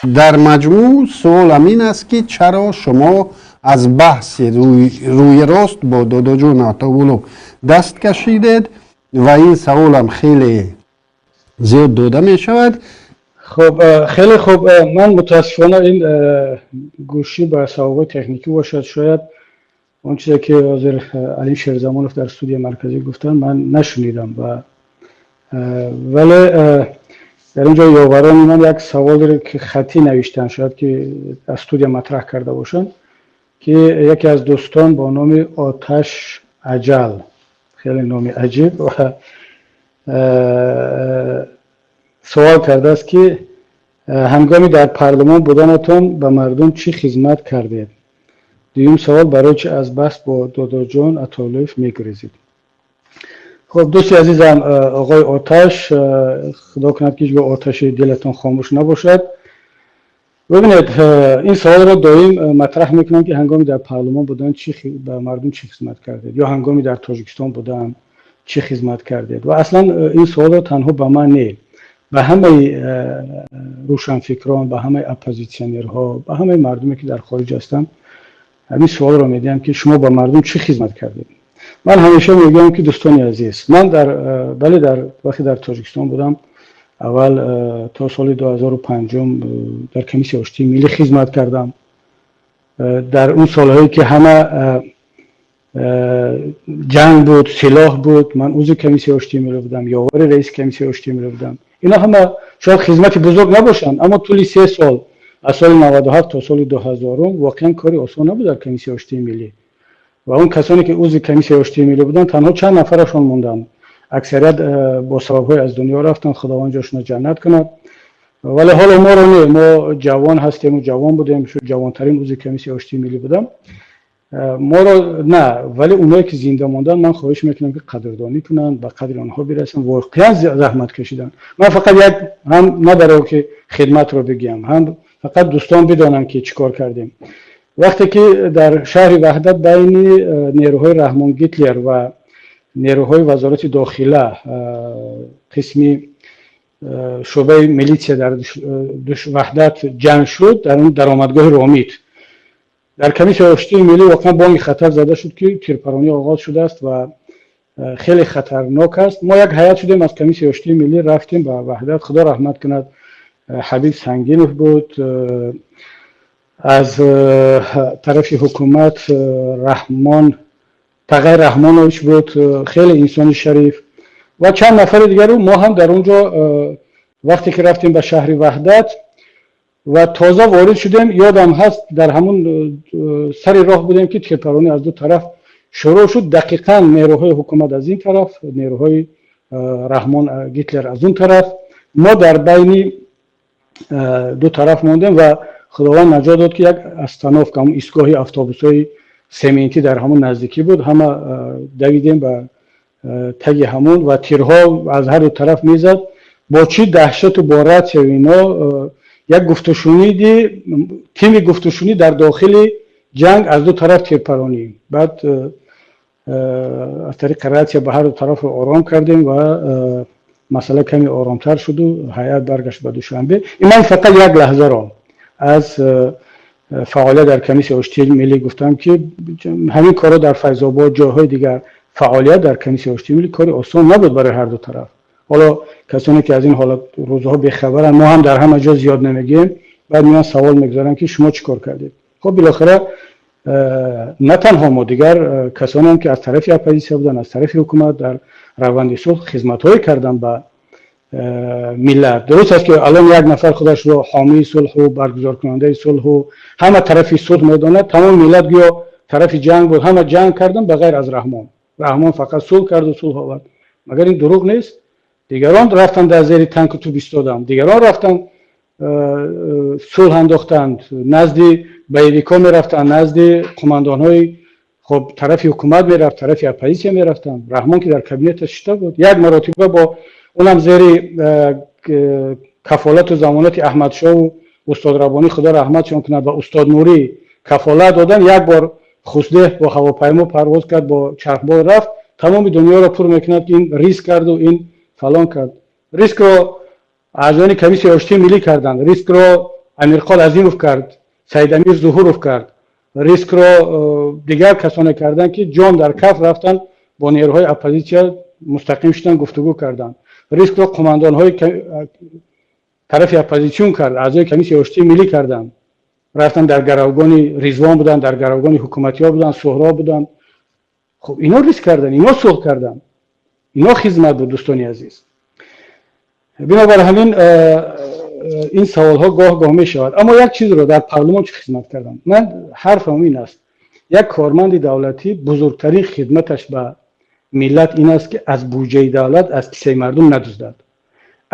Дар маҷмӯъ суолам ин аст, ки чаро шумо аз баҳси рӯи рост бо Додоҷон Атовуллов даст кашидед ва ин саволам хеле зиёд дода мешавад. Хуб, хеле хуб. Ман мутаассифона ин гӯшӣ ба сабабҳои техникӣ бошад, шояд он чизе ки ҳозир Алим Шерзамонов дар студияи марказӣ гуфтанд, ман нашунидам ва вале дар ин ҷо ёварони ман як саволеро, ки хатӣ навиштанд, шояд ки аз студия матраҳ карда бошанд, ки яке аз дӯстон бо номи Оташ Аҷал, хеле номи аҷиб, ва суол кардааст, ки ҳангоми дар парлумон буданатон ба мардум чӣ хизмат кардед? Дуюм савол: барои чӣ аз баҳс бо Додоҷон Атоуллоев мегурезед? Хуб, дӯсти азизам оғои Оташ, худо кунад, ки ҳеҷгоҳ оташи дилатон хомӯш набошад. Бибинед, ин саволро доим матраҳ мекунам, ки ҳангоми дар парлумон будан чӣ ба мардум чӣ хизмат кардед ё ҳангоми дар Тоҷикистон будан чӣ хизмат кардед. Ва аслан ин саволро танҳо ба ман не, ба ҳамаи рӯшанфикрон, ба ҳамаи оппозитсионерҳо, ба ҳамаи мардуме, ки дар хориҷ ҳастанд, ҳамин суолро медиҳам, ки шумо ба мардум чӣ хизмат кардед. Ман ҳамеша мегӯям, ки дӯстони азиз, ман дар бале, дар вақте дар Тоҷикистон будам, аввал то соли 2005 дар Комиссияи оштии миллӣ хизмат кардам. Дар он солҳое ки ҳама ҷанг буд, силоҳ буд, ман узви Комиссияи оштии миллӣ будам, ёвари раиси Комиссияи оштии миллӣ будам. Ино ҳама шояд хизмати бузург набошанд, аммо тӯли 3 сол, аз соли 97 то соли 2000-ум, воқеан кори осон набуд дар Комиссияи оштии миллӣ. Ва он касоне, ки узви Комиссияи оштии миллӣ буданд, танҳо чанд нафарашон монданд, аксарият бо сабабҳое аз дунё рафтанд, Худованд ҷошонро ҷаннат кунад. Вале ҳоло моро не, мо ҷавон ҳастему ҷавон будем, ҷавонтарин узви Комиссияи оштии миллӣ будам. Моро на, вале онҳое ки зинда монданд, ман хоҳиш мекунам, ки қадрдонӣ кунанд, ба қадри онҳо бирасанд, воқеан заҳмат кашиданд. Ман фақат як ҳам на барои ки хидматро бигӯям, ҳам фақат дӯстон бидонанд, ки чӣ кор кардем. Вақте ки дар шаҳри Ваҳдат байни нерӯҳои Раҳмон Гитлер ва нерӯҳои Вазорати дохила, қисми шӯъбаи милитсия дар Ваҳдат ҷанг шуд, дар он даромадгоҳи Ромит, дар Комиссияи оштии миллӣ воқеан бонги хатар зада шуд, ки тирпаронӣ оғоз шудааст ва хеле хатарнок аст. Мо як ҳайат шудем аз Комиссияи оштии миллӣ, рафтем ба Ваҳдат. Худо раҳмат кунад, Ҳабиб Сангинов буд, аз тарафи ҳукумат Раҳмон Тағай Раҳмонович буд, хеле инсони шариф, ва чанд нафари дигару. Мо ҳам дар он ҷо вақте ки рафтем ба шаҳри Ваҳдат ва тоза ворид шудем, ёдам ҳаст, дар ҳамун сари роҳ будем, ки тирпаронӣ аз ду тараф шурӯъ шуд. Дақиқан нерӯҳои ҳукумат аз ин тараф, нерӯҳои Раҳмон Гитлер аз он тараф. Мо дар байни ду тараф мондем ва Худованд наҷот дод, ки як остановка, ҳамун истгоҳи автобусҳои сементӣ дар ҳамун наздикӣ буд. Ҳама давидем ба таги ҳамун ва тирҳо аз ҳар ду тараф мезад. Бо чӣ даҳшату бо ратсияу ино як гуфтушуниди тими гуфтушунид дар дохили ҷанг, аз ду тараф тирпаронӣ. Баъд аз тариқи ратсия ба ҳар ду тарафро ором кардем ва масъала каме оромтар шуду ҳайат баргашт ба Душанбе. Ин ман фақат як лаҳзаро аз фаъолият дар Комиссияи оштии миллӣ гуфтам, ки ҳамин корро дар Файзобод, ҷойҳои дигар, фаъолият дар Комиссияи оштии миллӣ кори осон набуд барои ҳар ду тараф. Ҳоло касоне, ки аз ин ҳолат рӯзҳо бехабаранд, мо ҳам дар ҳама ҷо зиёд намегӯем, баъд меоянд, савол мегузоранд, ки шумо чӣ кор кардед. Хоб, билохира на танҳо мо, дигар касонеам, ки аз тарафи оппозитсия буданд, аз тарафи ҳукумат, дар раванди сулҳ хизматҳое карданд ба миллат. Дуруст аст, ки алон як нафар худашро ҳомии сулҳу баргузоркунандаи сулҳу ҳама тарафи сулҳ медонад, тамоми миллат гӯё тарафи ҷанг буд, ҳама ҷанг карданд, ба ғайр аз Раҳмон. Раҳмон фақат сулҳ карду сулҳ овард. Магар ин дурӯғ нест? Дигарон рафтанд, дар зери танку туп истоданд, дигарон рафтанд, сулҳ андохтанд, назди боевикҳо мерафтанд, назди қумандонҳои хоб тарафи ҳукумат мерафт, тарафи оппозитсия мерафтанд. Раҳмон, ки дар кабинеташ шита буд, як маротиба бо унам зери кафолату замонати Аҳмадшоҳу устод Рабонӣ, Худо раҳматшон кунад, ва устод Нурӣ кафолат додан, як бор Хусдеҳ бо ҳавопаймо парвоз кард, бо чархбол рафт, тамоми дунёро пур мекунад, ки ин риск карду ин фалон кард. Рискро аъзоёни Комиссияи оштии миллӣ карданд, рискро Амирқол Азимов кард, Саидамир Зуҳуров кард, рискро дигар касоне карданд, ки ҷон дар каф рафтанд, бо нерӯҳои оппозитсия мустақим шудан, гуфтугӯ карданд. Рискро қумандонҳои тарафи оппозитсион кард, аъзои Комиссияи оштии миллӣ карданд, рафтанд, дар гаравгони Ризвон буданд, дар гаравгони ҳукуматиҳо буданд, Суҳроб буданд. Хуб, ино риск карданд, ино сулҳ карданд, ино хизмат буд, дӯстони азиз. Бинобар ҳамин ин саволҳо гоҳ гоҳ мешавад. Аммо як чизро дар парлумон чӣ хизмат кардам? Ман ҳарфам ин аст: як корманди давлатӣ бузургтарин хидматаш ба миллат ин аст, ки аз буҷаи давлат, аз кисаи мардум надуздад.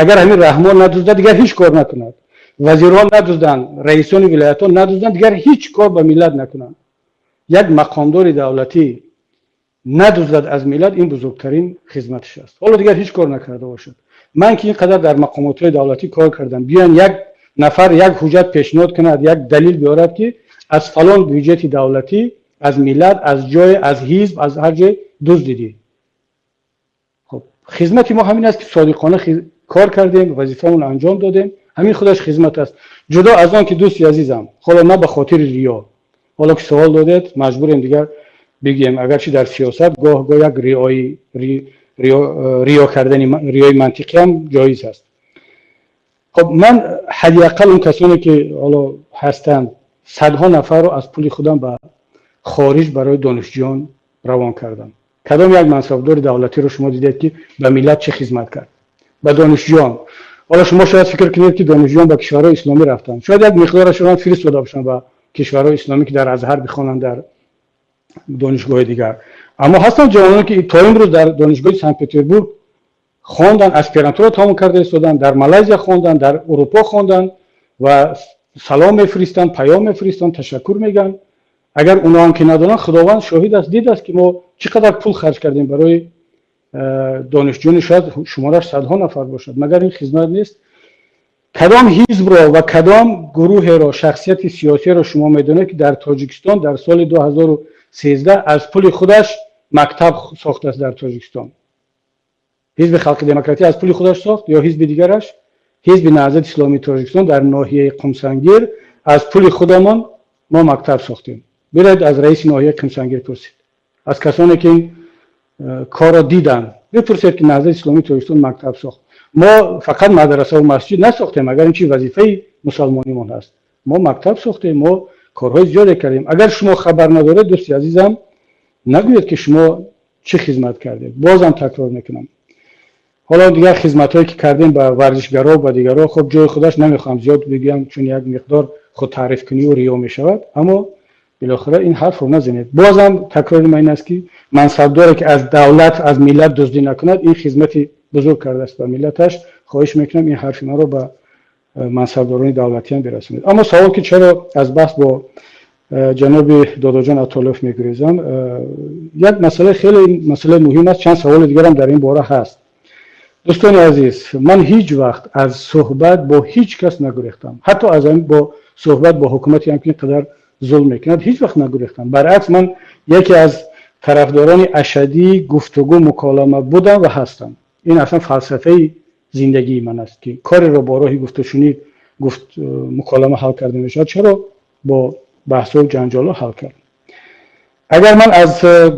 Агар ҳамин Раҳмон надуздад, дигар ҳеҷ кор накунад, вазирҳо надузданд, раисони вилоятҳо надузданд, дигар ҳеҷ кор ба миллат накунанд, як мақомдори давлатӣ надуздад аз миллат, ин бузургтарин хизматаш аст. Ҳоло дигар ҳеҷ кор накарда бошад. Ман ки ин қадар дар мақомотҳои давлатӣ кор кардам, биён, як нафар як ҳуҷҷат пешниҳод кунад, як далил биёрад, ки аз фалон бюҷети давлатӣ, аз миллат, аз ҷое, аз ҳизб, аз ҳар ҷой дуздидӣ. Хуб, хизмати мо ҳамин аст, ки содиқона кор кардем, вазифаамонро анҷом додем. Ҳамин худаш хизмат аст. Ҷудо аз он ки, дӯсти азизам, ҳоло на ба хотири риё, ҳоло ки савол додед, маҷбурем дигар бигӯем, агарчи дар сиёсат гоҳ гоҳ як риои риё кардани риёи мантиқӣ ҳам ҷоиз аст. Хоб, ман ҳадди ақал он касоне ки ҳоло ҳастанд, садҳо нафарро аз пули худам ба хориҷ барои донишҷӯён равон кардам. Кадом як мансабдори давлатиро шумо дидед, ки ба миллат чӣ хизмат кард, ба донишҷӯён? Ҳоло шумо шояд фикр кунед, ки донишҷӯён ба кишварҳои исломӣ рафтанд. Шояд як миқдорашон фиристода бошанд ба кишварҳои исломӣ, ки дар Азҳар бихонанд, дар донишгоҳи дигар. Аммо ҳастанд ҷавононе, ки то имрӯз дар донишгоҳи Санкт Петербург хонданд, аспирантура тамом карда истоданд, дар Малайзия хонданд, дар Урупо хонданд ва салом мефиристанд, паём мефиристанд, ташаккур мегӯянд. Агар оно ҳам ки надонанд, Худованд шоҳид аст, дидааст, ки мо чӣ қадар пул харҷ кардем барои донишҷӯёни, шояд шумораш садҳо нафар бошад. Магар ин хизмат нест? Кадом ҳизбро ва кадом гурӯҳеро, шахсияти сиёсиро шумо медонед, ки дар Тоҷикистон дар соли 2013 аз пули худаш мактаб сохтааст дар Тоҷикистон? Ҳизби Халқи Демократӣ аз пули худаш сохт ё ҳизби дигараш? Ҳизби Наҳзати Исломии Тоҷикистон дар ноҳияи Қумсангир аз пули худамон мо мактаб сохтем. Бироед, аз раиси ноҳияи Қумсангир пурсед, аз касоне ки ин корро диданд бипурсед, ки Наҳзати Исломии Тоҷикистон мактаб сохт. Мо фақат мадрасаву масҷид насохтем, агар ин чи вазифаи мусалмонимон ҳаст. Мо мактаб сохтем, мо корҳои зиёде кардем. Агар шумо хабар надоред, дӯсти азизам, нагӯед, ки шумо чӣ хизмат кардед. Бозам такрор мекунам, ҳоло дигар хизматҳое ки кардем ба варзишгаро, ба дигарро, хуб, ҷои худаш, намехоҳам зиёд бигӯям, чун як миқдор худтаърифкунию риё мешавад. Аммо билохира ин ҳарфро назанед. Бозам такрори ман ин аст, ки мансабдоре ки аз давлат, аз миллат дуздӣ накунад, ин хизмати бузург кардааст ба миллаташ. Хоҳиш мекунам, ин ҳарфи маро ба мансабдорони давлатиам бирасонед. Аммо савол, ки чаро аз баҳс бо ҷаноби Додоҷон Атолов мегурезам, як масъала, хеле масъалаи муҳим аст. Чанд саволи дигарам дар ин бора ҳаст. Дӯстони азиз, ман ҳеҷ вақт аз суҳбат бо ҳеҷ кас нагурехтам, ҳатто аз бо суҳбат бо ҳукумате ҳам, ки ин қадар зулм мекунад, ҳеҷ вақт нагурехтам. Баръакс, ман яке аз тарафдорони ашаддии гуфтугӯ, муколама будам ва ҳастам. Ин аслан фалсафаи зиндагии ман аст, ки кореро бо роҳи гуфтушунид, гуфт, муколама ҳал карда мешавад, чаро бо баҳсҳоу ҷанҷолҳо ҳал кард? Агар ман аз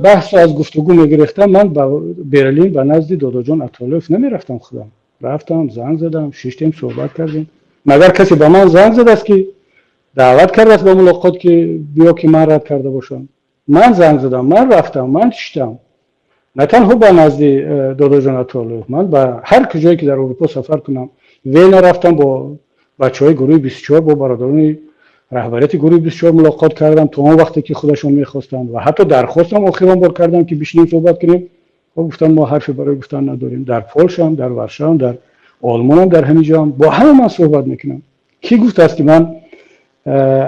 баҳсу аз гуфтугӯ мегирехтам, ман ба Берлин ба назди Додоҷон Атолиев намерафтам. Худам рафтам, занг задам, шиштем, суҳбат кардем. Магар касе ба ман занг задааст, ки даъват кардааст ба мулоқот, ки биё, ки ман рад карда бошам? Ман занг задам, ман рафтам, ман шиштам. На танҳо ба назди Додоҷон Атолиев, ман ба ҳар куҷое ки дар Аврупо сафар кунам, Вена рафтам, бо бачаҳои гурӯҳи 24, бо бародарони раҳбарияти гурӯҳи 24 мулоқот кардам, то он вақте ки худашон мехостанд, ва ҳатто дархостам охирон бор кардам, ки бишинем, суҳбат кунем. Гуфтанд, мо ҳарфе барои гуфтан надорем. Дар Полшам, дар Варшавам, дар Олмонам, дар ҳамин ҷоам бо ҳама ман суҳбат мекунам. Кӣ гуфтааст, ки ман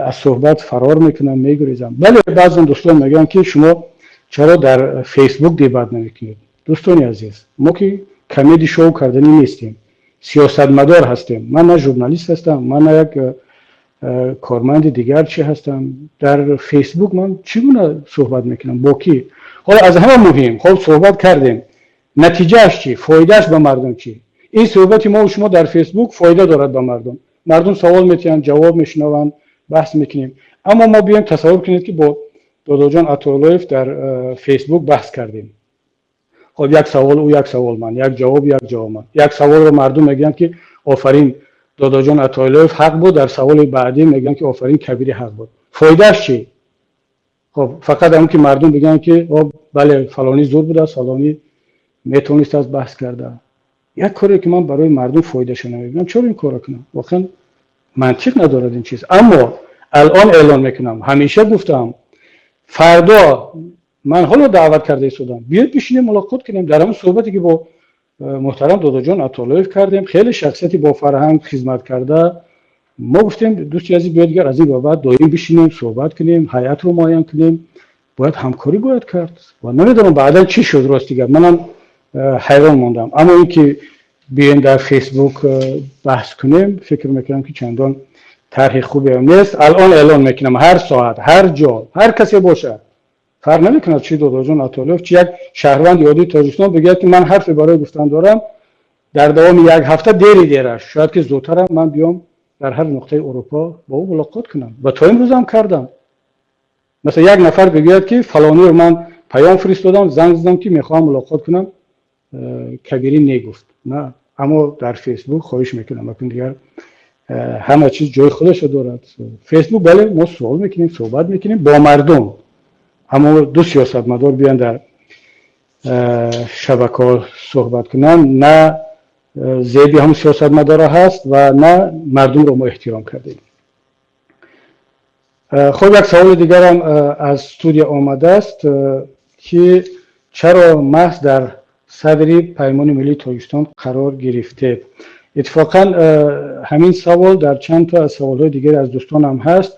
аз суҳбат фарор мекунам, мегурезам? Бале, баъзан дӯстон мегӯянд, ки шумо чаро дар Фейсбук дебат намекунед? Дӯстони азиз, мо ки comedy show карданӣ нестем, сиёсатмадор ҳастем. Ман на журналист ҳастам, ман на як корманди дигар чӣ ҳастам. Дар Фейсбук ман чӣ гуна суҳбат мекунам, бо кӣ? Ҳоло аз ҳама муҳим, хоб, суҳбат кардем, натиҷааш чӣ, фоидааш ба мардум чӣ? Ин суҳбати мо шумо дар Фейсбук фоида дорад ба мардум? Мардум савол метиҳанд, ҷавоб мешунаванд, баҳс мекунем. Аммо мо биёем, тасаввур кунед, ки бо Додоҷон Атоуллоев дар Фейсбук баҳс кардем. Хоб, як савол ӯ, як савол ман, як ҷавоб, як ҷавоб ман. Як саволро мардум мегӯянд, ки офарин, Додоҷон Атоуллоев ҳақ буд, дар саволи баъдӣ мегӯянд, ки офарин, Кабирӣ ҳақ буд. Фоидааш чӣ? Хоб, фақат ҳамн ки мардум бигӯянд, ки бале, фалонӣ зуд будааст, фалонӣ метавонистааст баҳс карда. Як коре, ки ман барои мардум фоидаша намебинам, чаро ин корро кунам? Воқеан мантиқ надорад ин чиз. Аммо алон эълон мекунам, ҳамеша гуфтам, фардо ман ҳоло даъват карда истодам, биёед, бишинем, мулоқот кунем. Дар ҳамн суҳбате, ки бо муҳтарам Додоҷон Атолоев кардем, хеле шахсияти бо фарҳанг, хизмат карда, мо гуфтем: дӯсти азиз, биёед, дигар аз ин ба баъд доим бишинем, суҳбат кунем, ҳайатро муайян кунем, бояд ҳамкорӣ бояд кард. Ва намедонам, баъдан чӣ шуд, рости гап, манам ҳайрон мондам. Аммо ин ки биёем, дар Фейсбук баҳс кунем, фикр мекунам, ки чандон тарҳи хубеам нест. Алон эълон мекунам, ҳар соат, ҳар ҷо, ҳар касе бошад, фарқ намекунад, чи Додоҷон Атолиев, чи як шаҳрванди оддии Тоҷикистон, бигӯяд, ки ман ҳарфе барои гуфтан дорам, дар давоми як ҳафта, дери дераш, шояд ки зудтарам, ман биём, дар ҳар нуқтаи Урупо бо ӯ мулоқот кунам ва то имрӯзам кардам. Масалан, як нафар бигӯяд, ки фалониро ман паём фиристодам, занг задам, ки мехоҳам мулоқот кунам, Кабирӣ негуфт на. Аммо дар Фейсбук хоҳиш мекунам, акун дигар ҳама чиз ҷои худашо дорад. Фейсбук, бале, мо суол мекунем, суҳбат мекунем бо мардум, аммо ду сиёсатмадор биён, дар шабакаҳо суҳбат кунанд, на зеби ҳам сиёсатмадора ҳаст ва на мардумро мо эҳтиром кардем. Хуб, як саволи дигарам аз студия омадааст, ки чаро маҳз дар садри Паймони Миллии Тоҷикистон қарор гирифтед? Иттифоқан ҳамин савол дар чанд то аз саволҳои дигаре аз дӯстонам ҳаст.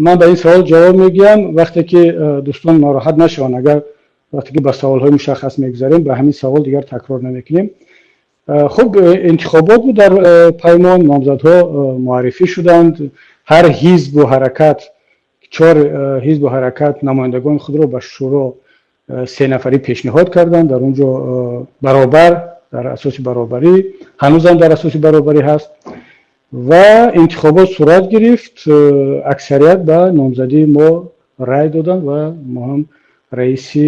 Ман ба ин савол ҷавоб мегӯям, вақте ки дӯстон нороҳат нашаванд, агар вақте ки ба саволҳои мушаххас мегузарем, ба ҳамин савол дигар такрор намекунем. Хуб, интихобот буд дар Паймон, номзадҳо муаррифӣ шуданд. Ҳар ҳизбу ҳаракат, чор ҳизбу ҳаракат намояндагони худро ба шӯро се нафарӣ пешниҳод карданд. Дар он ҷо баробар, дар асоси баробарӣ, ҳанӯзам дар асоси баробарӣ ҳаст ва интихобот сурат гирифт. Аксарият ба номзадии мо рай доданд ва мо ҳам раиси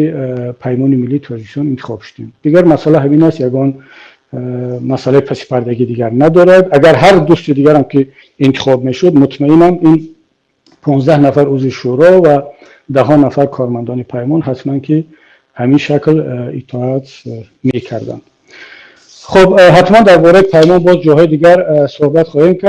Паймони Миллии Тоҷикистон интихоб шудем. Дигар масъала ҳамин аст, ягон масъалаи пасипардагӣ дигар надорад. Агар ҳар дӯсти дигарам ки интихоб мешуд, мутмаинам, ин 15 нафар узви шӯро ва даҳо нафар кормандони Паймон ҳатман ки ҳамин шакл итоат мекарданд. Хуб, ҳатман дар бораи Паймон боз ҷоҳои дигар суҳбат хоҳем кард.